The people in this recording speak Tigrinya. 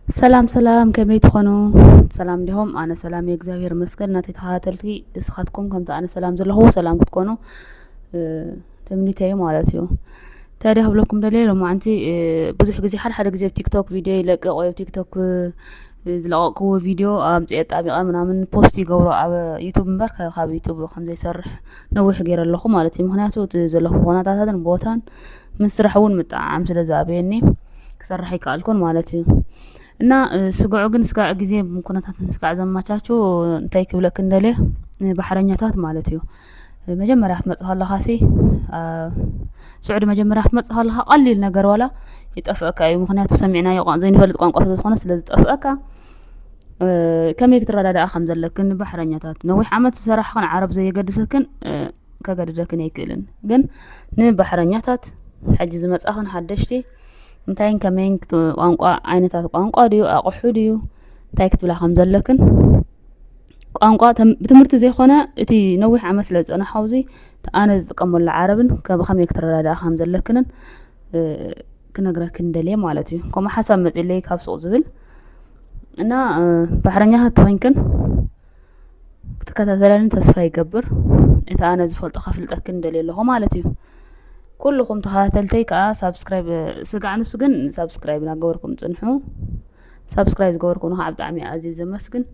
ሰላም ሰላም፣ ከመይ ትኾኑ? ሰላም ዲኹም? ኣነ ሰላም እየ፣ እግዚኣብሔር ይመስገን። ናተይ ተኸታተልቲ እስኻትኩም ከምቲ ኣነ ሰላም ዘለኹዎ ሰላም ክትኮኑ፣ እ፣ ትምኒተይ እዩ ማለት እዩ። እንታይ ደኣ ክብለኩም ደልየ፣ ሎማዓንቲ፣ እ፣ ብዙሕ ግዜ፣ ሓደ ሓደ ግዜ ኣብ ቲክቶክ ቪድዮ ይለቅቕ ወይ ኣብ ቲክቶክ፣ እ፣ ዝለቐቕክዎ ቪድዮ ኣምፅኤ ኣጣቢቐ ምናምን ፖስት ይገብሮ ኣብ ዩቱብ እምበር፣ ከ-፣ ካብ ዩቱብ ከም ዘይሰርሕ ነዊሕ ገይረ ኣለኹ ማለት እዩ። ምኽንያቱ እቲ ዘለኹ ኩነታታትን ቦታን ምስ ስራሕ እውን ምጥዕዓም ስለ ዝኣበየኒ ክሰርሕ ኣይከኣልኩን ማለት እዩ። እና፣ እ፣ ስግዑ ግን ስጋዕ ግዜ ኩነታትን ስጋዕ ዘማቻቹ እንታይ ክብለክን ደልየ፣ እ፣ ባሕረኛታት ማለት እዩ። እ፣ መጀመርያ ክትመጽእ ከለኻሲ፣ እ፣ ስዑዲ መጀመርያ ክትመጽእ ከለኻ ቀሊል ነገር ዋላ ይጠፍአካ እዩ። ምኽንያቱ ሰሚዕናዮ ቋን-፣ ዘይንፈልጥ ቋንቋ ስለ ዝኾነ ስለ ዝጠፍአካ፣ እ፣ ከመይ ክትረዳዳኣ ከም ዘለክን ባሕረኛታት ነዊሕ ዓመት ዝሰራሕኽን ዓረብ ዘየገድሰክን፣ እ፣ ከገድደክን ኣይክእልን። ግን ንባሕረኛታት ሕጂ ዝመጻኽን ሓደሽቲ እንታይን ከመይን ክት-፣ ቋንቋ፣ ዓይነታት ቋንቋ ድዩ፣ ኣቑሑ ድዩ፣ እንታይ ክትብላ ከም ዘለክን፣ ቋንቋ ተም-፣ ብትምህርቲ ዘይኮነ እቲ ነዊሕ ዓመት ስለ ዝጸናሕኩ ኣብዚ ኣነ ዝጥቀመሉ ዓረብን ከ-፣ ብኸመይ ክትረዳዳኣ ከም ዘለክንን፣ እ፣ ክነግረክን ደልየ ማለት እዩ። ከምኡ ሓሳብ መጺለይ ካብ ሱቕ ዝብል እና፣ እ፣ ባሕረኛታት ተኾይንክን ክትከታተላኒ ተስፋ ይገብር። እቲ ኣነ ዝፈልጦ ከፍልጠክን ደልየ ኣለኹ ማለት እዩ። ኩልኹም ተኸታተልተይ ከኣ ሳብስክራይብ፣ ስጋዕ ንሱ ግን ሳብስክራይብ እናገበርኩም ጽንሑ። ሳብስክራይብ ዝገበርኩምኒ ከዓ ብጣዕሚ ኣዝየ ዘመስግን።